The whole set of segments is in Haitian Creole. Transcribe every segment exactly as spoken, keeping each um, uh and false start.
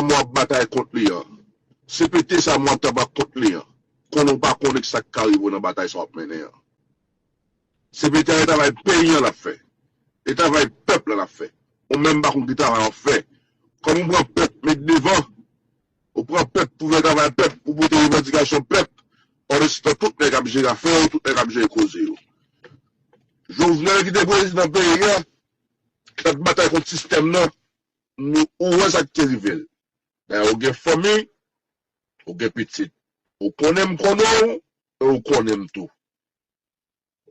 Mwen ap batay kont li an. C P T sa mwen ap tabak kont li an. Konnen w pa konnen ki sa k ka rive w nan batay sa w ap mennen an. C P T a e travay peyi an l ap fè. E travay pèp la l ap fè. Ou menm pa konn ki travay w ap fè. Kòm ou pran pèp met devan, ou pran pèp pou fè travay pèp, pou pote revandikasyon pèp, pandanstan tout nèg ap jere afè yo, tout nèg ap jere koze yo. Jovenel ki te prezidan peyi a, k ap batay kont sistèm nan, nou, ou wè sa k te rive l. Dayè, ou gen fanmi, ou gen pitit. Ou konnen m konnen w, e ou konnen m tou.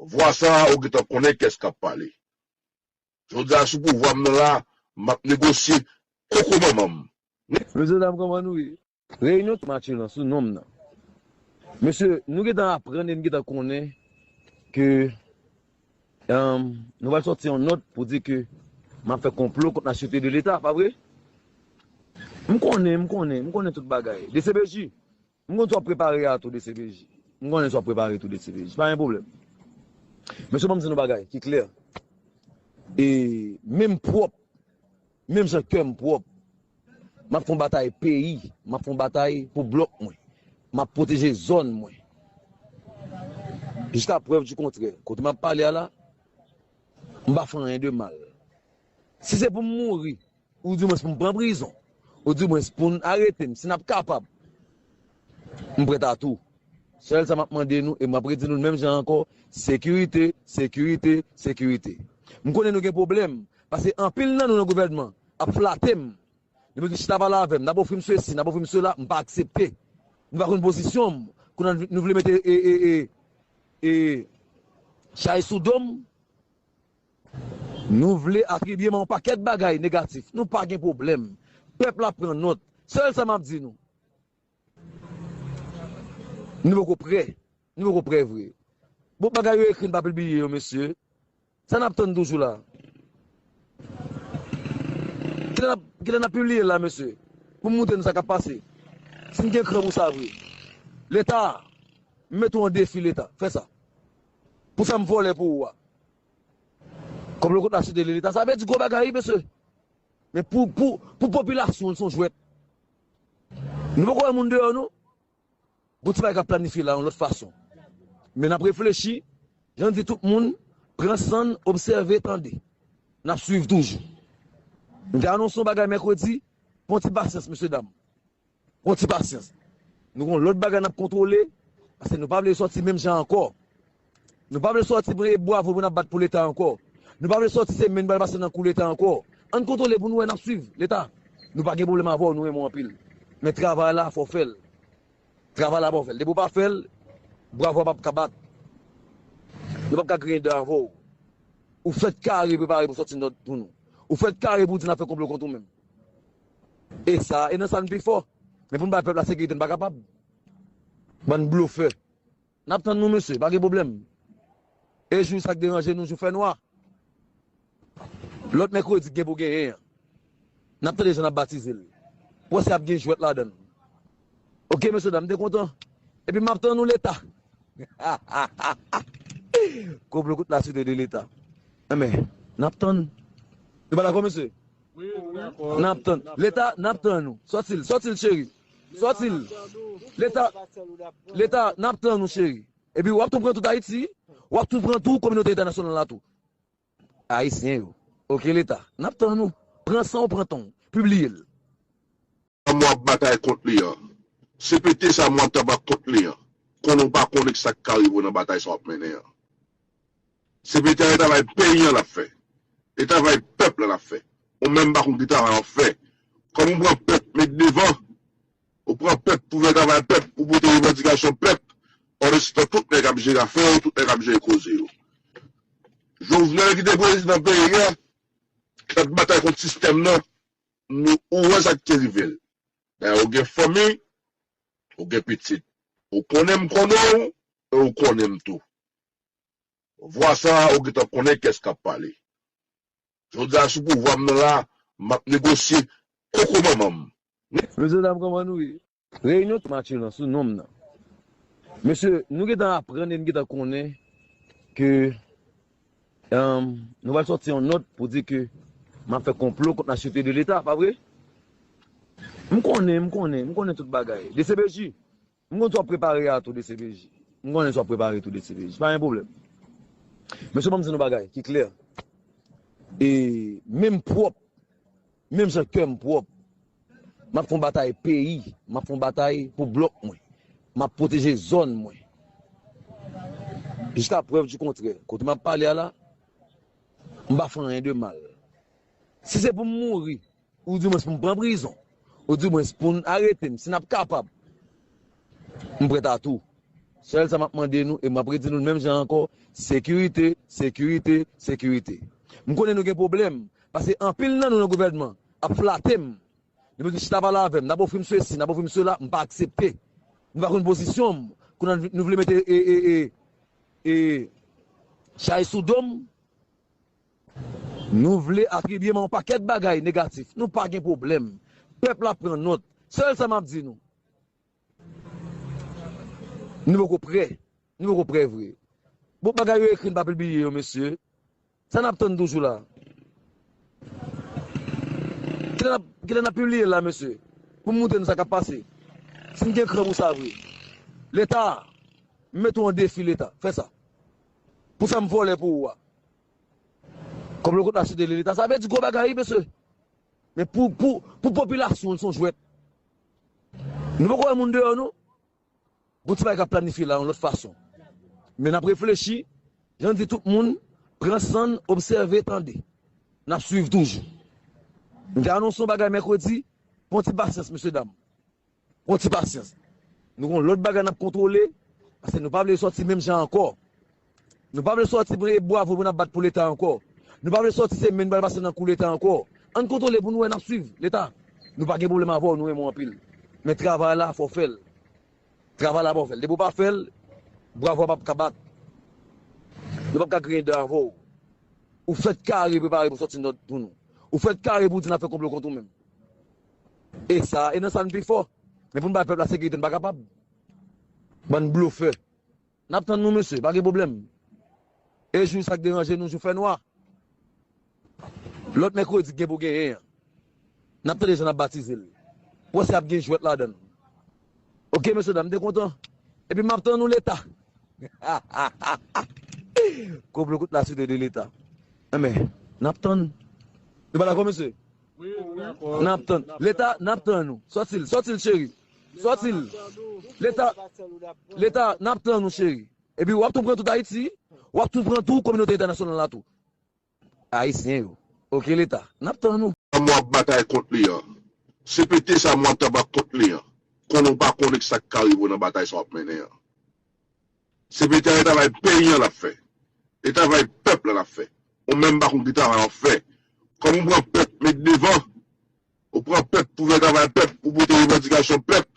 Vwa sa a, ou gentan konnen kiyès k ap pale. Jodi a, sou pouvwa m nan la, m ap negosye koko manman m. Mesye dam, kòman nou ye? Reyinyon match lan sou non m nan. Mesye, nou gentan aprann e n gentan konnen ke, um, nou pral sòti yon nòt pou di ke m ap fè konplo kont la sûreté de l'État, pa vre? M konnen, m konnen, m konnen tout bagay. D C P J, m konn sa w ap prepare a tou, D C P J. M konnen sa w ap prepare tou, D C P J. Pa gen pwoblèm. Mesye, ban m di nou bagay ki klè. E menm pwòp, menm jan kè m pwòp, m ap fè yon batay peyi, m ap fè yon batay pou blòk mwen. M ap pwoteje zòn mwen. Jiska prèv di kontrè, kote m ap pale a la, m pa fè anyen de mal. Si se pou m mouri, oudimwens pou m pran prizon, oudimwens pou n arete m, si n ap kapab, m prèt a tou. Sèl sa m ap mande nou, e m ap redi nou l menm jan ankò, sekirite, sekirite, sekirite. M konnen nou gen pwoblèm, paske anpil nan nou nan gouvènman ap flate m. Depi ki chita pale avè m, n ap ofri m sesi, n ap ofri m sela, m pa aksepte. Nou pa konn pozisyon m. Kounye a nou vle mete, e, e, e, e, chay sou do m. Nou vle atribye m yon pakèt bagay negatif. Nou pa gen pwoblèm. Pèp la pran nòt. Sèl sa m ap di nou. Nou poko prè. Nou poko prè vre. Bon, bagay yo ekri, n pa pibliye yo, mesye. Sa n ap tann toujou la? Kilè n ap, kilè n ap pibliye l la, mesye? Pou m montre nou sa k ap pase. Si n gen kran pou sa vre. Leta, m mete w an defi, Leta. Fè sa. Pou sa m vòlè pou ou a. Kòb lo kot la site de Leta, sa vle di gwo bagay, wi, mesye. Men pou, pou, pou popilasyon, l se yon jwèt. Nou poko wè moun deyò, non? Gon ti bagay k ap planifye la, yon lòt fason. Men n ap reflechi, jan di tout moun, pran san n, obsève, tande. N ap swiv toujou. M te anonse yon bagay mèkredi, pran ti pasyans, mesye dam. Pran ti pasyans. Nou gon lòt bagay n ap kontwole, paske nou pa vle sòti menm jan ankò. Nou pa vle sòti pou e bwavo pou n ap bat pou Leta ankò. Nou pa vle sòti se men n pral pase nan kou Leta ankò. Ann kontwole pou nou wè n ap swiv Leta. Nou pa gen pwoblèm avè w, nou renmen w anpil. Men travay la, fò w fè l. Travay la, fò w fè l. Depi w pa fè l, bwavo a p ap ka bat. Yo p ap ka griyen dan avè w. Ou fèt kare prepare pou sòti nòt pou nou. Ou fèt kare pou di n ap fè konplo kont ou menm. E sa, e nan sa n pi fò. Men pou n bay pèp la sekirite, n pa kapab. Bann blofè. N ap tann nou, mesye, pa gen pwoblèm. E jou sa k deranje nou, jou fènwa. Lòt mèkredi k gen pou genyen an. N ap tande jan n ap batize l. Pou wè si ap gen jwèt ladan l. Oke, mesye dam, m te kontan. Epi m ap tann nou Leta. Koblo kout la site de Leta. Enben, n ap tann. Nou pa dakò, mesye? N ap tann. Leta, n ap tann nou. Sòti l, sòti l, cheri. Sòti l. Leta, Leta, n ap tann nou, cheri. Epi w ap tou pran tout Ayiti, w ap tou pran tou kominote entènasyonal la tou. Ayisyen yo. Oke, Leta, n ap tann nou. Pran san w, pran tan w. Pibliye l. Sa mwen ap batay kont li an. C P T sa mwen ap tabak kont li an. Konnen w pa konnen ki sa k ka rive w nan batay sa w ap mennen an. C P T a e travay peyi an l ap fè. E travay pèp la l ap fè. Ou menm pa konn ki travay w ap fè. Kòm ou pran pèp met devan, ou pran pèp pou fè travay pèp, pou pote revandikasyon pèp, pandanstan tout nèg ap jere afè yo, tout nèg ap jere koze yo. Jovenel ki te prezidan peyi a, k ap batay kont sistèm nan, nou, ou wè sa k te rive l. Dayè, ou gen fanmi, ou gen pitit. Ou konnen m konnen w, e ou konnen m tou. Vwa sa a, ou gentan konnen kiyès k ap pale. Jodi a, sou pouvwa m nan la, m ap negosye koko manman m. Mesye dam, kòman nou ye? Reyinyon match lan sou non m nan. Mesye, nou gentan aprann e n gentan konnen ke, um, nou pral sòti yon nòt pou di ke m ap fè konplo kont la sûreté de l'État, pa vre? M konnen, m konnen, m konnen tout bagay. D C P J, m konn sa w ap prepare a tou, D C P J. M konnen sa w ap prepare tou, D C P J. Pa gen pwoblèm. Mesye, ban m di nou bagay ki klè. E menm pwòp, menm jan kè m pwòp, m ap fè yon batay peyi, m ap fè yon batay pou blòk mwen. M ap pwoteje zòn mwen. Jiska prèv di kontrè, kote m ap pale a la, m pa fè anyen de mal. Si se pou m mouri, ou di mwens pou m pran prizon, ou di mwens pou n arete m, si n ap kapab, m prèt a tou. Sèl sa m ap mande nou, e m ap redi nou l menm jan ankò, sekirite, sekirite, sekirite. M konnen nou gen pwoblèm, paske anpil nan nou nan gouvènman ap flate m. Yo mete chita pale avè m, n ap ofri m sesi, n ap ofri m sela, m pa aksepte. Nou pa konn pozisyon m. Kounye a nou vle mete e, e, e, e, chay sou do m. Nou vle atribye m yon pakèt bagay negatif. Nou pa gen pwoblèm. Pèp la pran nòt. Sèl sa m ap di nou. Nou poko prè. Nou poko prè vre. Bon, bagay yo ekri, n pa pibliye yo, mesye. Sa n ap tann toujou la? Kilè n ap, kilè n ap pibliye l la, mesye? Pou m montre nou sa k ap pase. Si n gen kran pou sa vre. Leta, m mete w an defi, Leta. Fè sa. Pou sa m vòlè pou ou a. Kòb lokot la site de Leta. Sa vle di gwo bagay, wi, mesye. Men pou, pou, pou popilasyon, se yon jwèt. Nou poko wè moun deyò, non? Gon ti bagay k ap planifye la yon lòt fason. Men n ap reflechi, jan di tout moun, pran san n, obsève, tande. N ap swiv toujou. M te anonse yon bagay mèkredi, pran ti pasyans, mesye dam. Pran ti pasyans. Nou gon lòt bagay n ap kontwole, paske nou pa vle sòti menm jan ankò. Nou pa vle sòti pou bwavo pou n ap bat pou Leta ankò. Nou pa vle sòti se men n pral pase nan kou Leta ankò. Ann kontwole pou nou wè n ap swiv Leta. Nou pa gen pwoblèm avè w, nou renmen w anpil. Men travay la, fò w fè l. Travay la, fò w fè l. Depi w pa fè l, bwavo a p ap ka bat. Nou p ap ka griyen dan avè w. Ou fèt kare prepare pou sòti nòt pou nou. Ou fèt kare pou di n ap fè konplo kont ou menm. E sa, e nan sa n pi fò. Men pou n bay pèp la sekirite, n pa kapab. Bann blofè. N ap tann nou, mesye, pa gen pwoblèm. E jou sa k deranje nou, jou fènwa. Lòt mèkredi k gen pou genyen an. N ap tande jan n ap batize l. Pwosè ap gen jwèt ladan l. Oke, mesye dam, m te kontan. Epi m ap tann nou, Leta. Konplo kont la site de Leta. Enben, n ap tann. Nou pa dakò, mesye? N ap tann. Leta, n ap tann nou. Sòti l, sòti l, cheri. Sòti l. Leta, Leta, n ap tann nou, cheri. Epi w ap tou pran tout Ayiti, w ap tou pran tou kominote entènasyonal la tou. Ayisyen yo. Oke, Leta, n ap tann nou. Sa m w ap batay kont li an. C P T sa m w ap tabak kont li an. Konnen w pa konnen ki sa k ka rive w nan batay sa w ap mennen an. C P T a, e travay peyi an l ap fè. E travay pèp la l ap fè. Ou menm pa konn ki travay w ap fè. Kòm ou pran pèp met devan, ou pran pèp pou fè travay pèp, pou pote revandikasyon pèp,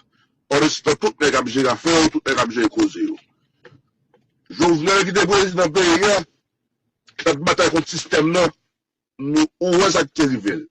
pandanstan tout nèg ap jere afè yo, tout nèg ap jere koze yo. Jovenel ki te prezidan peyi a, ki t ap batay kont sistèm nan, nou, ou wè sa k te rive l.